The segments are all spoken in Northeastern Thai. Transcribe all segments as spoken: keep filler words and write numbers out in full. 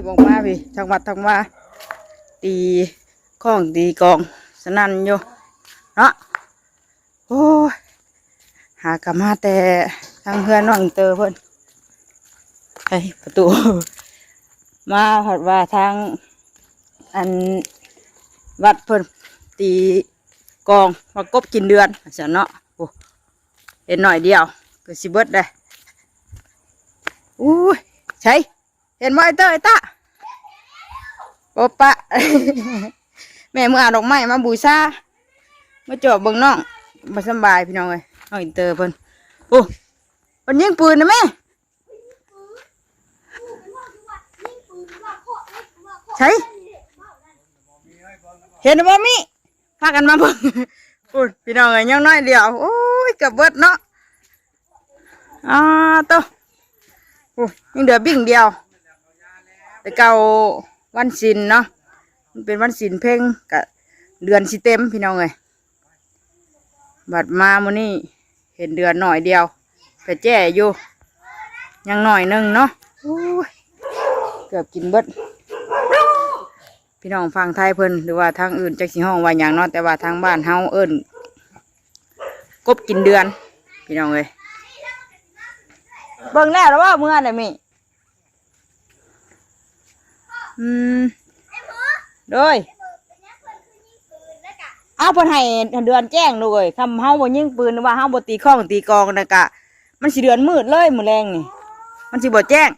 บอกมาพี่ทางวัดทางว่า ตีข้องตีกองสนั่นอยู่เนาะ โอ้ย หากลับมาแต่ทางเพื่อนน้องเตอเพิ่น ไอ้ประตู มาฮอดว่าทาง อัน วัดเพิ่น ตีกองว่ากบกินเดือนซั่นเนาะ โอ้ เห็นหน่อยเดียวก็สิเบิดได้ อุ้ย ใช่ เห็นบ่ไอ้เตอไอ้ตะ โอปะ แม่มือเอาดอกไม้มาบูชา มาจอบเบิ่งน้อง มาสำบายพี่น้องเอ้ย น้องอินเตอร์เพิ่น โอ้ เพิ่นยิงปืนนะแม่ ใช่ เห็นบ่มิ พากันมาเบิ่ง โอ้ย พี่น้องเอ้ย ยังน้อยเดียว โอ้ย เกือบเบิดเนาะ อ่า โต โอ้ย ยังเหลือบิ่งเดียว แต่เก่าวันศีลเนาะ มันเป็นวันศีลเพ็ง กะเดือนสิเต็มพี่น้องเอ้ย บัดมามื้อนี้เห็นเดือนหน่อยเดียว กะแจ้อยู่ ยังหน่อยหนึ่งเนาะ โอ้ย เกือบกินเบิด พี่น้องฝั่งไทยเพิ่น หรือว่าทางอื่นจักสิฮ้องว่าหยังเนาะ แต่ว่าทางบ้านเฮาเอิ้น กบกินเดือน พี่น้องเอ้ย เบิ่งแล้วแล้วว่าเมื่อไหร่มิ อืม โดย เอาเพิ่นให้เดือนแจ้งเลย คำเฮาบ่ยิงปืน หรือว่าเฮาบ่ตีข้องตีกองนะกะ มันสิเดือนมืดเลยมื้อแลงนี่ มันสิบ่แจ้ง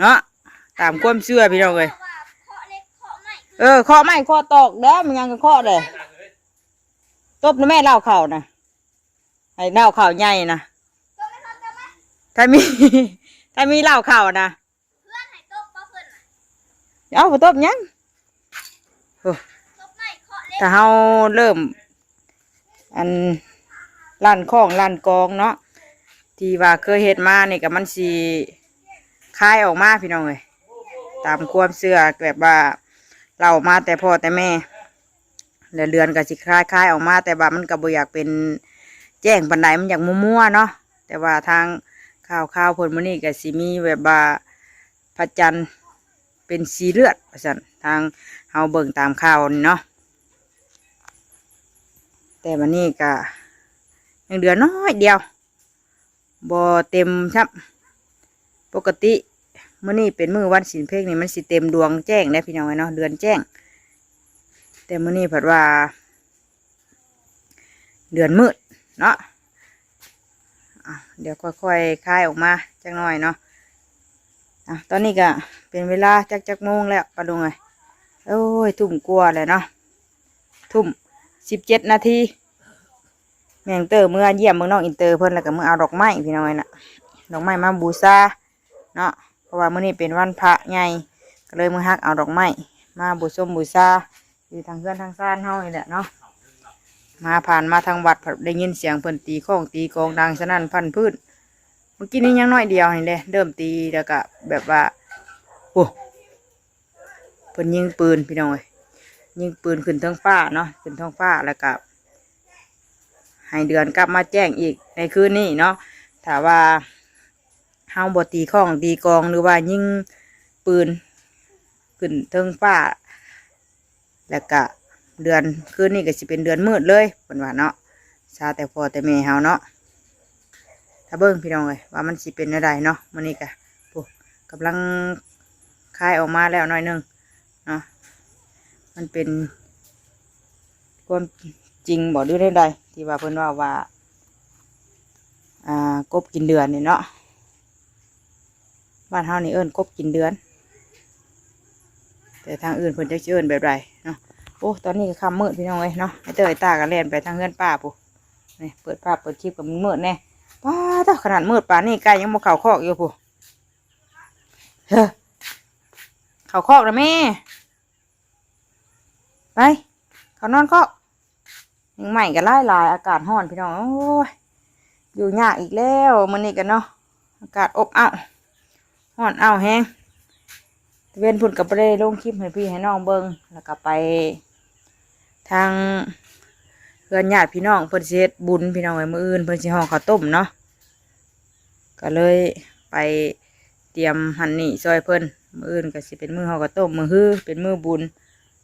เนาะ ตามความเชื่อพี่น้องเอ้ย เออ เคาะไม้เคาะตอกเด้อ มันยังก็เคาะเด้อ ตบนะแม่เหล้าเข้านะ ให้เหล้าเข้าใหญ่นะ ถ้ามี ถ้ามีเหล้าเข้านะ เอ้า บ่ตบหยัง โอ้ ถ้าเฮาเริ่ม อัน ล้านข้องล้านกองเนาะ ที่ว่าเคยเฮ็ดมานี่ก็มันสิคายออกมาพี่น้องเอ้ย ตามความเชื่อแบบว่าเล่ามาแต่พ่อแต่แม่ แล้วเดือนก็สิคายคายออกมา แต่ว่ามันก็บ่อยากเป็นแจ้งปานใด มันอยากมัวๆเนาะ แต่ว่าทางข่าวข่าวเพิ่นมื้อนี้ก็สิมีแบบว่าพระจันทร์เป็นสีเลือดว่าซั่น ทางเฮาเบิ่งตามข่าวนี่เนาะ แต่วันนี้ก็ยังเหลือน้อยเดียว บ่เต็มซ้ำ ปกติมื้อนี้เป็นมื้อวันศีลเพ็งนี่มันสิเต็มดวงแจ้งได้พี่น้องเอ้ยเนาะ เดือนแจ้ง แต่มื้อนี้เพิ่นว่า เดือนมืดเนาะ อ่ะ เดี๋ยวค่อยๆคายออกมาจักหน่อยเนาะ อ่ะ ตอนนี้ก็เป็นเวลาจักจักโมงแล้วปะลุงเอ้ย โอ้ย ทุ่มกว่าแล้วเนาะ ทุ่มสิบเจ็ดนาที แม่งเตอร์เมื่อเยี่ยมเมืองน้องอินเตอร์เพิ่น แล้วก็เมื่อเอาดอกไม้พี่น้องเอ้ยน่ะ ดอกไม้มาบูชาเนาะ เพราะว่ามื้อนี้เป็นวันพระใหญ่ ก็เลยมาฮักเอาดอกไม้มาบูชมบูชา อยู่ทางเฮือนทางซานเฮานี่แหละเนาะ มาผ่านมาทางวัด ได้ยินเสียงเพิ่นตีข้องตีกองดังสนั่นพันพื้น เมื่อกี้นี้ยังน้อยเดียวนี่แหละ เริ่มตีแล้วก็แบบว่า โอ้ เพิ่นยิงปืนพี่น้องเอ้ย ยิงปืนขึ้นท้องฟ้าเนาะ ขึ้นท้องฟ้าแล้วก็ ให้เดือนกลับมาแจ้งอีกในคืนนี้เนาะ ถ้าว่าเฮาบ่ตีข้องตีกอง หรือว่ายิงปืนขึ้นเทิงฟ้า แล้วก็เดือนคืนนี้ก็สิเป็นเดือนมืดเลยเพิ่นว่าเนาะ ซาแต่พ่อแต่แม่เฮาเนาะ ถ้าเบิ่งพี่น้องเอ้ยว่ามันสิเป็นแนวใดเนาะ มื้อนี้ก็ โอ้ กำลังคายออกมาแล้วหน่อยหนึ่งเนาะ มันเป็นความจริงบ่หรือแนวใด ที่ว่าเพิ่นว่าว่า อ่า กบกินเดือนนี่เนาะ บ้านเฮานี่เอิ้นกบกินเดือน แต่ทางอื่นเพิ่นจักสิเอิ้นแบบใดเนาะ โอ้ ตอนนี้ก็ค่ำมืดพี่น้องเอ้ยเนาะ ไอ้เตอไอ้ตาก็แล่นไปทางเฮือนป้าพุ้น นี่เปิดภาพเปิดคลิปก็มืดแน่ ป๊าดเด้อ ขนาดมืดปานนี้ไก่ยังบ่เข้าคอกอยู่พุ้น เฮ้อ เข้าคอกแล้วแม่ ไป เข้านอนคอก ยังใหม่ก็หลายหลาย อากาศร้อนพี่น้อง โอ้ย อยู่ยากอีกแล้วมื้อนี้กันเนาะ อากาศอบอ้าว ร้อนอ้าวแฮง เว้นพุ้นก็บ่ได้ลงคลิปให้พี่ให้น้องเบิ่ง แล้วก็ไปทางเฮือนญาติพี่น้อง เพิ่นสิเฮ็ดบุญพี่น้องเอ้ย มื้ออื่นเพิ่นสิห่อข้าวต้มเนาะ ก็เลยไปเตรียมหั่นนี่ซอยเพิ่น มื้ออื่นก็สิเป็นมื้อห่อข้าวต้ม มื้อฮือเป็นมื้อบุญ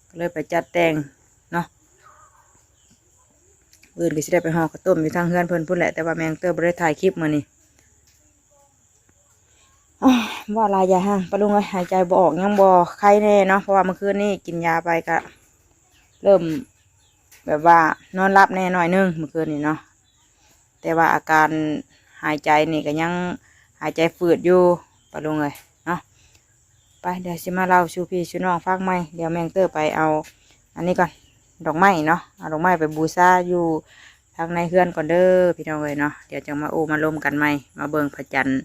ก็เลยไปจัดแต่งเนาะ มื้ออื่นก็สิได้ไปห่อข้าวต้มอยู่ทางเฮือนเพิ่นพุ้นแหละ แต่ว่าแม่น้องเตอร์บ่ได้ถ่ายคลิปมื้อนี้ อ้าว ว่าหลายอย่าห่าง ป้าลุงเอ้ย หายใจบ่ออก ยังบ่ไข้แน่เนาะ เพราะว่าเมื่อคืนนี้กินยาไปก็เริ่มแบบว่านอนหลับแน่หน่อยนึงเมื่อคืนนี้เนาะ แต่ว่าอาการหายใจนี่ก็ยังหายใจฝืดอยู่ ป้าลุงเอ้ยเนาะ ไป เดี๋ยวสิมาเล่าสู่พี่สู่น้องฟังใหม่ เดี๋ยวแม่น้องเตอร์ไปเอา อันนี้ก่อน ดอกไม้เนาะ เอาดอกไม้ไปบูชาอยู่ทางในเฮือนก่อนเด้อพี่น้องเอ้ยเนาะ เดี๋ยวจั่งมาโอ้มาลมกันใหม่ มาเบิ่งพระจันทร์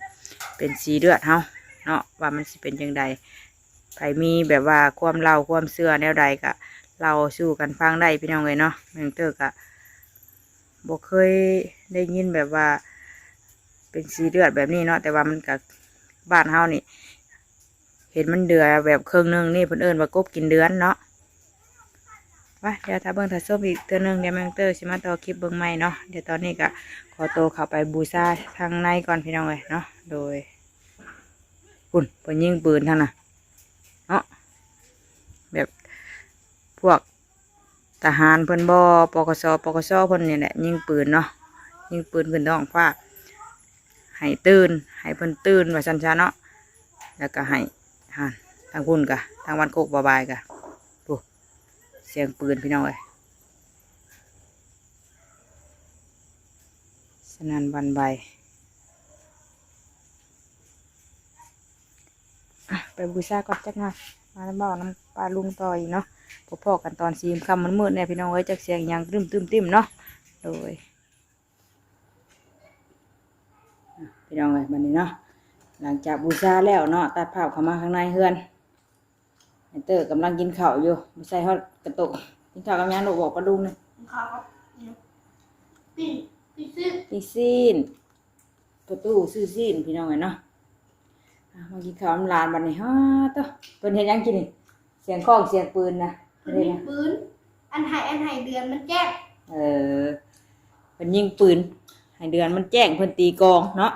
เป็นสีเลือดเฮาเนาะ ว่ามันสิเป็นจั่งใด ไผมีแบบว่าความเล่าความเชื่อแนวใดก็เล่าสู่กันฟังได้พี่น้องเอ้ยเนาะ แม่น้องเตอร์ก็บ่เคยได้ยินแบบว่าเป็นสีเลือดแบบนี้เนาะ แต่ว่ามันก็ บ้านเฮานี่ เห็นมันเดือแบบครึ่งหนึ่งนี่ เพิ่นเอิ้นว่ากบกินเดือนเนาะ ว่า เดี๋ยวถ้าเบิ่งถ้าชมอีกเทื่อหนึ่ง เดี๋ยวแม่น้องเตอร์สิมาต่อคลิปเบิ่งใหม่เนาะ เดี๋ยวตอนนี้ก็ขอตัวเข้าไปบูชาทางในก่อนพี่น้องเอ้ยเนาะ โดย พุ้น เพิ่นยิงปืนทางน่ะเนาะ แบบพวกทหารเพิ่นบ่ ปกส ปกส เพิ่นนี่แหละ ยิงปืนเนาะ ยิงปืนขึ้นท้องฟ้า ให้ตื่น ให้เพิ่นตื่นว่าซั่นซะเนาะ แล้วก็ให้ หั่น ทางพุ้นกะ ทางบ้านโคกบ่าวบายกะ พุ้น เสียงปืนพี่น้องเอ้ย สนั่นหวั่นไหว อ่ะ ไปบูชาก่อนจักหน่อย มาเว้านำป้าลุงต่ออีกเนาะ พบพ้อกันตอนสี่ค่ำมืดๆเนี่ยพี่น้องเอ้ย จักเสียงอิหยังตึ้มๆๆเนาะ โดย อ่ะ พี่น้องเอ้ย บัดนี้เนาะ หลังจากบูชาแล้วเนาะ ตัดภาพเข้ามาข้างในเฮือน แม่น้องเตอร์กำลังกินข้าวอยู่ บ่ใส่ฮอดกระโต๊ะ กินข้าวกับหยังลูก บอกป้าลุงหน่อย ข้าวกับปิ้ง ปิ้งซีน ปิ้งซีน ประตูซื้อซีนพี่น้องเอ้ยเนาะ อ่ะ มากินข้าวนำหลานบัดนี้ ฮะ โต๊ะ เพิ่นเฮ็ดหยังกินนี่ เสียงค้องเสียงปืนนะ เพิ่นยิงปืน อันให้ อันให้เดือนมันแจ้ง เออ เพิ่นยิงปืน ให้เดือนมันแจ้ง เพิ่นตีกลองเนาะ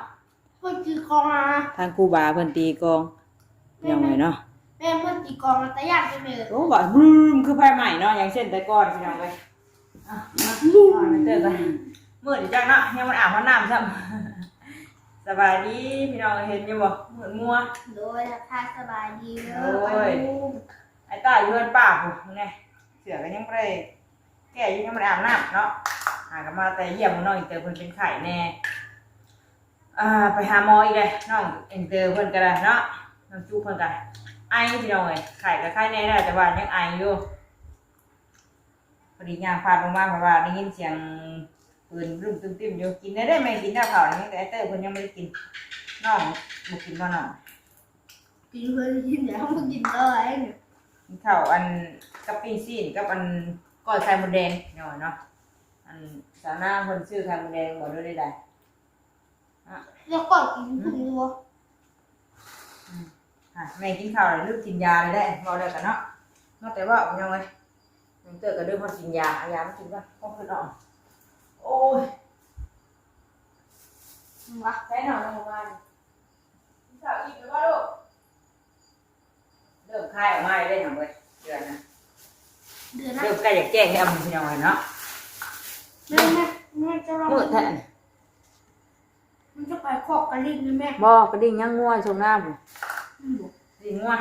เพิ่นตีกลองมา ทางครูบาเพิ่นตีกลอง แม่น พี่น้องเอ้ยเนาะ แม่น เพิ่นตีกลองมาแต่ย่านเพิ่นเลย โอ้ ว่าบลูม คือไฟไหม้เนาะ อย่างเช่นแต่ก่อนพี่น้องเอ้ย อ่ะ มา มาเจอกัน มืดจังเนาะ ยังบ่ได้อาบน้ำซ้ำ สบายดีพี่น้อง เห็นอยู่บ่ มืดมัว โดย ทักทายสบายดีเด้อ โอ้ย ป้าลุง ไอ้ต้าอยู่เฮือนป้าพุ้นไง เสื้อก็ยังบ่ได้แก้อยู่ ยังบ่ได้อาบน้ำเนาะ หาก็มาแต่เยี่ยมน้องอินเตอร์ เพิ่นเป็นไข้แน่ อ่า ไปหาหมออีกเลย น้องอินเตอร์เพิ่นก็ได้เนาะ น้องจุ๊บเพิ่นก็ไอพี่น้องเอ้ย ไข้ก็ไข้แน่แล้ว แต่ว่ายังไออยู่ พอดีย่างผ่านลงมา เพราะว่าได้ยินเสียงปืนบึ้มตึ้มๆอยู่ กินได้ได้ไหม กินข้าวนี่ แต่ไอ้เตอร์เพิ่นยังบ่ได้กิน น้องบ่กินบ่น้อง กินเพิ่นกินแล้วบ่กินต่อไอ้เนี่ย กินข้าวอันกับปิ้งซีนกับอันก้อยไข่มดแดงหน่อยเนาะ อันสาวนางเพิ่นซื้อไข่มดแดงบ่ได้ได้ อ่ะ แล้วก็กินเพิ่นอยู่บ่ อืม อ่ะ แม่กินข้าวแล้วลืมกินยาเลยได้ เว้าแล้วกันเนาะ เนาะ แต่ว่าพี่น้องเอ้ย น้องเตอร์ก็ลืมฮอดกินยา เอายามากินก่อน ของเพิ่นออก โอ้ย วะ ใส่หน่อยลงมา กินข้าวอิ่มแล้วบ่ลูก เริ่มคายออกมาเลยเด้อเว้ย เดือนนะ เดือนนะ เริ่มใกล้จะแจ้งแล้ว พี่น้องเอ้ยเนาะ แม่ แม่ แม่จะลอง มืดแท้ มันจะไปคอกกระดิ่งนี่แม่ บ่ กระดิ่งยังงัวช่วงหน้าพุ้น อืม กระดิ่งงัว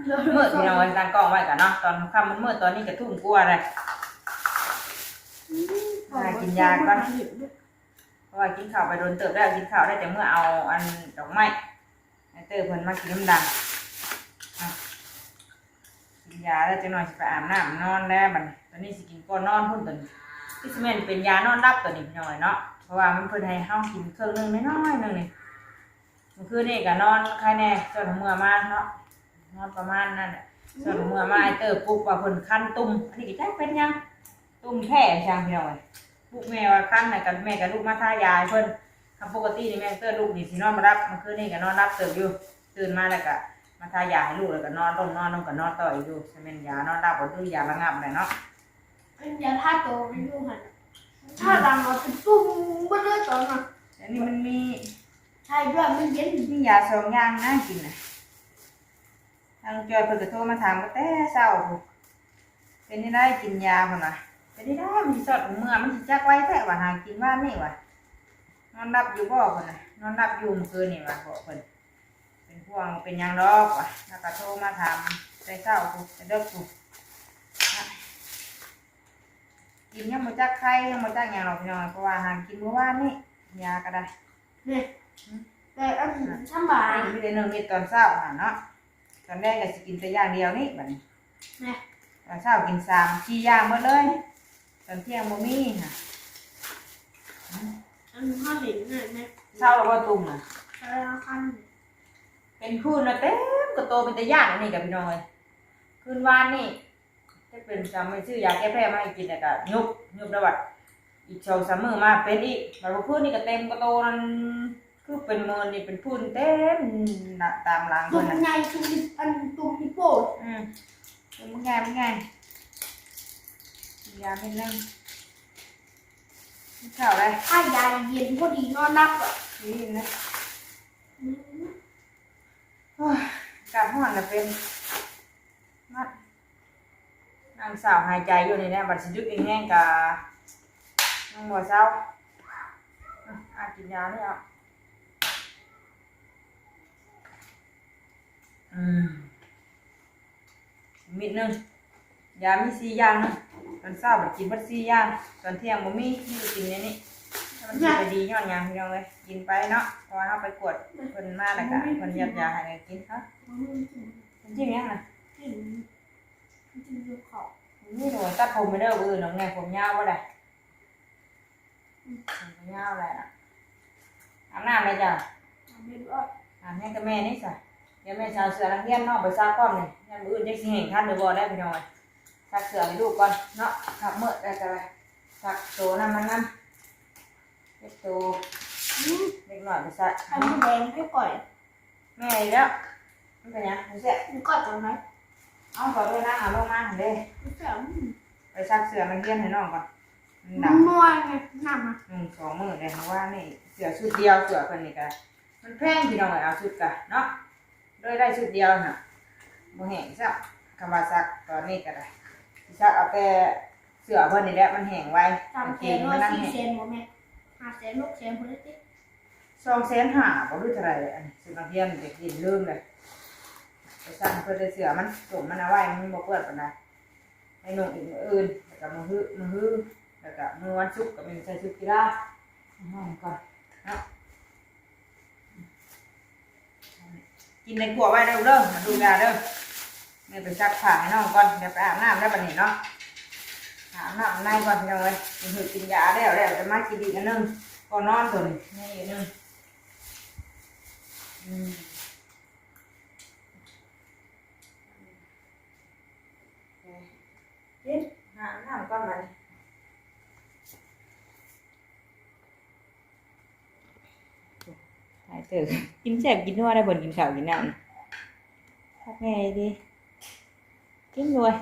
เดี๋ยว มืดพี่น้องเอ้ย ตั้งกล้องไว้ก่อนเนาะ ตอนค่ำมันมืด ตอนนี้ก็ทุ่มกว่าแล้ว อืม หากินยาก่อน เพราะว่ากินข้าวไปโดนเติบแล้ว กินข้าวได้แต่เมื่อเอาอันดอกไม้ ไอ้เตอร์เพิ่นมากินน้ำดัง อ่ะ กินยาแล้วจักหน่อยสิไปอาบน้ำนอนแล้วบัดนี้ ตอนนี้สิกินก่อนนอนพุ้น ตอนนี้ คือสิแม่นเป็นยานอนหลับตอนนี้พี่น้องเอ้ยเนาะ เพราะว่ามันเพิ่นให้เฮากินเครื่องหนึ่งน้อยๆหนึ่งนี่ เมื่อคืนนี่ก็นอนไข้แน่ ส่วนเมื่อมาเนาะ นอนประมาณนั้นแหละ ส่วนเมื่อมาไอ้เตอร์ปลุกว่าเพิ่นคันตุ่ม อันนี้ก็จักเป็นหยัง ตุ่มแพ้จังพี่น้องเอ้ย ปลุกแม่ว่าคันน่ะ กับแม่กับลูกมาทายาให้เพิ่น ถ้าปกตินี่แม่เตอร์ลูกนี่สินอนบ่หลับ เมื่อคืนนี่ก็นอนหลับเติบอยู่ ตื่นมาแล้วก็มาทายาให้ลูก แล้วก็นอนลง นอนลงก็นอนต่ออีกอยู่ สิแม่นยานอนหลับบ่ หรือยาระงับแหละเนาะ เป็นยาทาโตไปอยู่หั่นน่ะ ทาหลังเอาเป็นตุ่มเบิดเลยตอนนั้น อันนี้มันมี ใช่ด้วย มันเย็น มียาสองอย่างนะกินน่ะ ทางจอยเพิ่นก็โทรมาถามก็แต่เช้าพุ้น เป็นจั่งใดกินยาพุ้นน่ะ เป็นจั่งใดมันสิซอดเมื่อ มันสิจักไวแท้ว่า หากินวานนี้ว่า นอนหลับอยู่บ่พุ้นน่ะ นอนหลับอยู่เมื่อคืนนี่ว่า บอกเพิ่น เป็นห่วง เป็นหยังดอกว่า แล้วก็โทรมาถามแต่เช้าพุ้น แต่ดึกพุ้น กินยังบ่จักไข้ ยังบ่จักหยังดอกพี่น้อง เพราะว่าหากินมื้อวานนี้ ยาก็ได้ นี่ แต่อันสำบาย มีแต่หนึ่งเม็ดตอนเช้าหั่นเนาะ ตอนแลงก็สิกินแต่อย่างเดียวนี้บัดนี้ นะ ตอนเช้ากินสามสี่อย่างหมดเลย ตอนเที่ยงบ่มีหั่น อันเฮาเห็นนั่นนะ เช้าแล้วบ่ตุ่มน่ะ เช้าแล้วคัน เป็นผื่นน่ะเต็มกระโต เป็นตาย้านอันนี้กะพี่น้องเอ้ย คืนวานนี่ จักเป็นจำไปซื้อยาแก้แพ้มาให้กิน แล้วก็ยุบ ยุบแล้วบัด อีกสองสามมื้อมาเป็นอีก บัดเมื่อคืนนี่ก็เต็มกระโตนั่น คือเป็นเมินนี่ เป็นผื่นเต็มหน้าตามหลัง ตุ่ เพิ่น ม น่ะ ใหญ่ ตุ่ม อันตุ่มอีโปด อืม เป็นมันไง มันไง กินยาเม็ดหนึ่ง กินข้าวอะไร ถ้ายาเย็นพอดีนอนหลับอ่ะ ดีนะ อืม โอ้ย อากาศร้อนน่ะเป็น มา นั่งเศร้าหายใจอยู่นี่แหละ บัดสิดึกอีกแฮงกะ ยังบ่เซา อ่ะ อ่ะ กินยานี่เอา อืม เม็ดหนึ่ง ยามีสี่อย่างนะ ตอนเช้าบัดกินเบิดสี่อย่าง ตอนเที่ยงบ่มี มีแต่กินอันนี้ มันสิไปดีย้อนหยังพี่น้องเอ้ย กินไปเนาะ เพราะว่าเฮาไปกวดเพิ่นมาแล้วก็เพิ่นยัดยาให้กิน ฮะ มันกินหยังน่ะ กิน กินอยู่เขา นี่หนูตัดผมไปเด้อ มื้ออื่นน้องแน่ ผมยาวบ่ได้ อืม ผมยาวแล้วน่ะ อาบน้ำเลยจ้ะ อาบน้ำเลย อาบให้กับแม่นี่จ้ะ เดี๋ยวแม่จะเอาเสื้อนักเรียนน้องไปซักพร้อมนี่ ยามมื้ออื่นจักสิแห้งทันหรือบ่ได้พี่น้องเอ้ย ซักเสื้อให้ลูกก่อนเนาะ ซักมื้อแล้วก็ซักโตนั่นมันนั่น เฮ็ดโต อืม เด็กน้อยไปซัก ไข่มดแดงให้ก่อย แม่อีกแล้ว มันเป็นหยัง มันแซ่บ มันก่อยตรงไหน เอาก่อนด้วยนะ เอาลงมาหั่นเด้ มันแซ่บ อืม ไปซักเสื้อนักเรียนให้น้องก่อน มันหนาว มันม่วนไง หนาวอะ อืม สองมื้อเลย เพราะว่านี่เสื้อชุดเดียว เสื้อเพิ่นนี่ก็ มันแพงพี่น้องเอ้ย เอาชุดกะเนาะ เลยได้ชุดเดียวน่ะ บ่แห้งซ้ำ คำว่าซักตอนนี้ก็ได้ ซักเอาแต่เสื้อเพิ่นนี่แหละ มันแห้งไว สามแสน กางเกงมันนั่นแห้ง สี่แสนบ่แม่ ห้าแสน หกแสน พุ่นเลยติ สองแสนห้าบ่ หรือเท่าไหร่ อันชุดนักเรียนเด็กหญิงลืมเลย ไปสั่งเพิ่นได้เสื้อมัน ส่งมันเอาไว้ มันบ่เปื้อนปานใด ให้นุ่งอีกมื้ออื่น แล้วก็มื้อฮื้อ มื้อฮื้อ แล้วก็มื้อวันศุกร์ก็แม่นใส่ชุดกีฬา ให้น้องก่อนเนาะ กินในครัวไว้เด้อ เด้อ มาดูยาเด้อ แม่ไปซักผ้าให้น้องก่อน เดี๋ยวไปอาบน้ำแล้วบัดนี้เนาะ อาบน้ำในก่อนพี่น้องเอ้ย มื้อฮื้อกินยาแล้ว แล้วจะมากินอีกอันหนึ่ง ก่อนนอนตัวนี้ นี่อีกอันหนึ่ง อืม กิน หาน้ำก่อนบัดนี้ หายเถอะ กินแซ่บกินนัวได้ เพิ่นกินข้าวกินน้ำ พักแน่ดี กินด้วย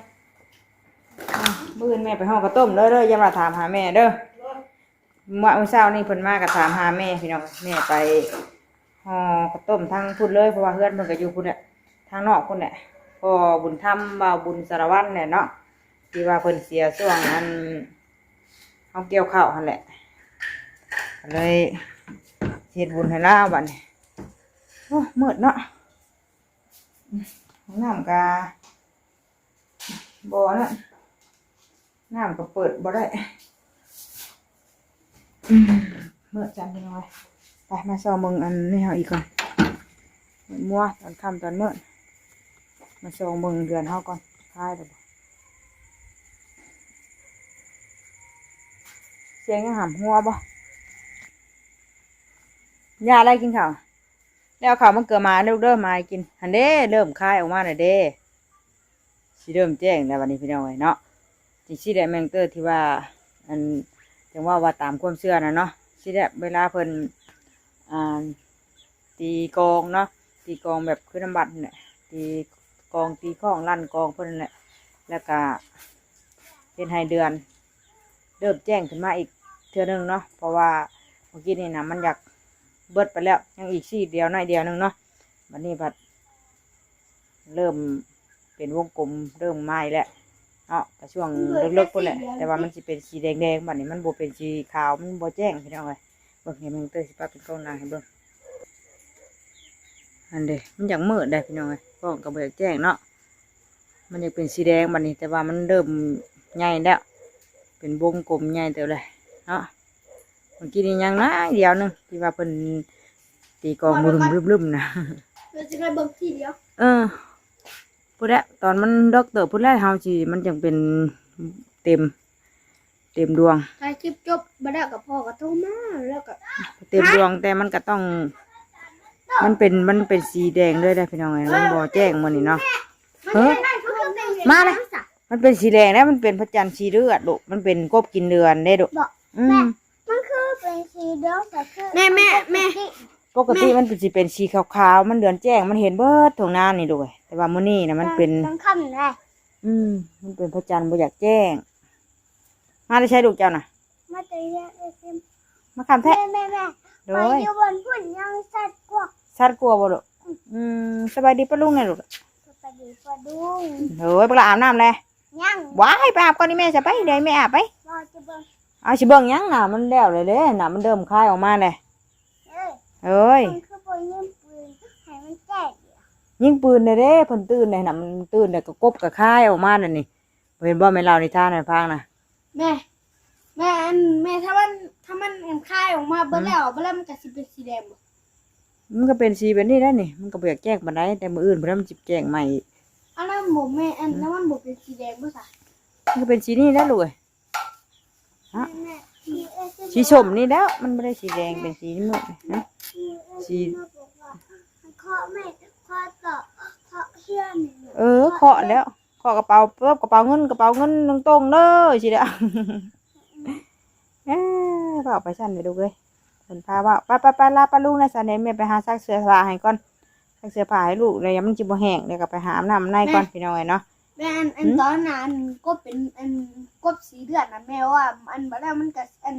อ่ะ มื้ออื่นแม่ไปห่อข้าวต้มเด้อ เด้อ อย่ามาถามหาแม่เด้อ เมื่อ มื้อเช้านี่เพิ่นมาก็ถามหาแม่พี่น้อง แม่ไปห่อข้าวต้มทางพุ้นเลย เพราะว่าเฮือนเพิ่นก็อยู่พุ้นแหละ ทางนอกพุ้นแหละ พ่อบุญธรรม บ่าวบุญสารวัตรเนี่ยเนาะ ที่ว่าเพิ่นเสียช่วงอัน เฮาเกี่ยวข้าวหั่นแหละ ก็เลยเฮ็ดบุญให้ลาวบัดนี้ โอ้ มืดเนาะ ห้องน้ำก็ บ่นะ น้ำก็เปิดบ่ได้ อืม เมื่อจังพี่น้องเอ้ย ไป มาซองเบิ่งอันนี้เฮาอีกก่อน มัวตอนค่ำตอนมืด มาซองเบิ่งเฮือนเฮาก่อน คายแล้วบ่ เสียงยังหำหัวบ่ ย่าไล่กินข้าว แล้วข้าวมันเกิดมาลูกเด้อ มาให้กิน หั่นเด้ เริ่มคายออกมาแล้วเด้ สิเริ่มแจ้งแล้วบัดนี้พี่น้องเอ้ยเนาะ จังซี่แหละแม่นเตอร์ที่ว่า อัน จังว่า ว่าตามความเชื่อนะเนาะ สิแหละเวลาเพิ่น อ่า ตีกลองเนาะ ตีกลองแบบคือน้ำบัดนี่แหละ ตีกลองตีค้องลั่นกลองเพิ่นนั่นแหละ แล้วก็เฮ็ดให้เดือน เริ่มแจ้งขึ้นมาอีกเทื่อหนึ่งเนาะ เพราะว่าเมื่อกี้นี่นะมันอยากเบิดไปแล้ว ยังอีกซีกเดียวน้อยเดียวหนึ่งเนาะ บัดนี้ผัด เริ่มเป็นวงกลม เริ่มมาอีกแล้วเนาะ ก็ช่วงเลิกๆพุ้นแหละ แต่ว่ามันสิเป็นสีแดงๆ บัดนี้มันบ่เป็นสีขาว มันบ่แจ้งพี่น้องเอ้ย เบิ่ง ให้แม่เตยสิปรับเป็นกล้องหน้าให้เบิ่ง อันเด้ มันอยากมืดได้พี่น้องเอ้ย กล้องก็บ่อยากแจ้งเนาะ มันอยากเป็นสีแดงบัดนี้ แต่ว่ามันเริ่มใหญ่แล้ว เป็นวงกลมใหญ่เติบเลยเนาะ เมื่อกี้นี้ยังน้อยเดียวหนึ่งที่ว่าเพิ่นตีกลองบึ้มๆๆนะ เราจะได้เบิ่งทีเดียว เออ พุ้นแหละ ตอนมันเลิกเติบพุ้นแหละ เฮาสิ มันจั่งเป็นเต็ม เต็มดวง ถ่ายคลิปจบบ่ได้ก็พ่อก็โทรมา แล้วก็ เต็มดวง แต่มันก็ต้อง มันเป็น มันเป็นสีแดงเลยนะพี่น้องเอ้ย มันบ่แจ้งมื้อนี้เนาะ เฮ้ย มาเลย มันเป็นสีแดงแล้ว มันเป็นพระจันทร์สีเลือดลูก มันเป็นกบกินเดือนเด้ลูก บอก อืม แม่ มันคือเป็นสีเดียวแต่คือ แม่ แม่ มันเป็น แม่ สี ปกติมันสิเป็นสีขาวๆ มันเดือนแจ้ง มันเห็นเบิดทุ่งนานี่ลูกเอ้ย แต่ว่ามื้อนี้นะมันเป็น กลางค่ำนะ อืม มันเป็นพระจันทร์บ่อยากแจ้ง มาแต่ไสลูกเจ้าน่ะ มาแต่เฮือนเอ้ยซิม มาค่ำแท้ แม่ แม่ แม่ โดย ไปอยู่บนพุ่นยังสัตว์กว่า สัตว์กลัวบ่ลูก อืม สบายดีป้าลุงแน่ลูก สบายดีป้าลุง โดย บักหล่าอาบน้ำแล้ว ยัง ว้าย ไปอาบก่อนนี่แม่จะไป เดี๋ยวแม่อาบไป รอจะเบิ่ง เอาสิเบิ่งหยังน่ะ มันแล้วเลยเด้น่ะ มันเริ่มคายออกมาเลย เอ้ย เอ้ย มันคือบ่ยิงปืนให้มันแจ้ง ยิงปืนเลยเด้ เพิ่นตื่นเลยน่ะ มันตื่นเลยก็กบก็คายออกมาเลยนี่ เห็นบ่แม่เล่านิทานให้ฟังนะ แม่ แม่อัน แม่ถ้ามัน ถ้ามันอันคายออกมาเบิดแล้ว เบิดแล้วมันก็สิเป็นสีแดงบ่ มันก็เป็นสีแบบนี้แล้วนี่ มันก็บ่อยากแจ้งปานใด แต่มื้ออื่นเพิ่นมันสิแจ้งใหม่อีก อันนั้นบ่แม่ อันนั้นมันบ่เป็นสีแดงบ่ซะ มันก็เป็นสีนี้แล้วลูกเอ้ย ฮะ แม่ แม่ สีส้มนี่แล้ว มันบ่ได้สีแดง เป็นสีนี้หมดนะ สี เคาะแม่ เคาะต่อ เคาะเฮือน เออ เคาะแล้ว เคาะกระเป๋าปุ๊บ กระเป๋าเงิน กระเป๋าเงินตรงๆเลยสิเด้อ เอ้อ เว้าไปซั่นเลยลูกเอ้ย เพิ่นพาเว้า ไป ไป ไป ลาป้าลุงนะ ซั่นเด้ แม่ไปหาซักเสื้อผ้าให้ก่อน ซักเสื้อผ้าให้ลูก แล้วมันสิบ่แห้ง เดี๋ยวก็ไปหาอาบน้ำอาบในก่อน แม่ พี่น้องเอ้ยเนาะ แม่อัน อัน หืม ตอนนั้นกบเป็นอันกบสีเลือดนะแม่ว่าอันบ่ได้มันก็อัน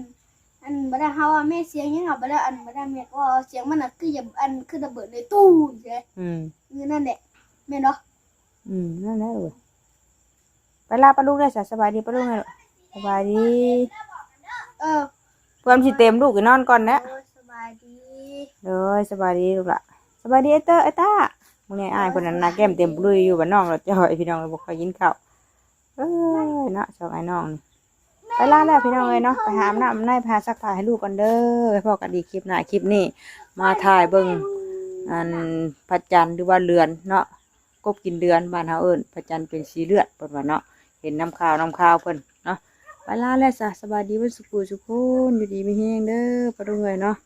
อันบ่ได้เฮาว่าแม่เสียงหยังเอาบ่ได้อันบ่ได้แม่ก็ว่าเสียงมันน่ะคืออย่าอันคือระเบิดเลยตู้มใช่ อืม คือนั่นแหละแม่นบ่ อืม นั่นแหละเว้ย ไปลาป้าลุงได้สะ สบายดีป้าลุงได้ลูก สบายดี เออ เพื่อนสิเต็มลูกก็นอนก่อนนะ โอ้ย สบายดี โดย สบายดีลูกละ สบายดีไอ้เตอร์ไอ้ต้า มื้อนี้อ้ายเพิ่นนั่นหน้าแก้มเต็มปลุยอยู่บ้านนอกแล้วจ้อย พี่น้องบ่ค่อยกินข้าว เอ้ยเนาะ สองอ้ายน้องนี่ ไปลาแล้วพี่น้องเอ้ยเนาะ ไปหาอาบน้ำอาบใน ไปหาซักผ้าให้ลูกก่อนเด้อ พ้อกันอีกคลิปหน้า คลิปนี้มาถ่ายเบิ่ง อัน พระจันทร์หรือว่าเรือนเนาะ กบกินเดือน บ้านเฮาเอิ้นพระจันทร์เป็นสีเลือดเพิ่นว่าเนาะ เห็นนำข่าวนำข่าวเพิ่นเนาะ ไปลาแล้วสะ สบายดีเบิดสุขุสุขคน อยู่ดีมีแฮงเด้อป้าลุงเอ้ยเนาะ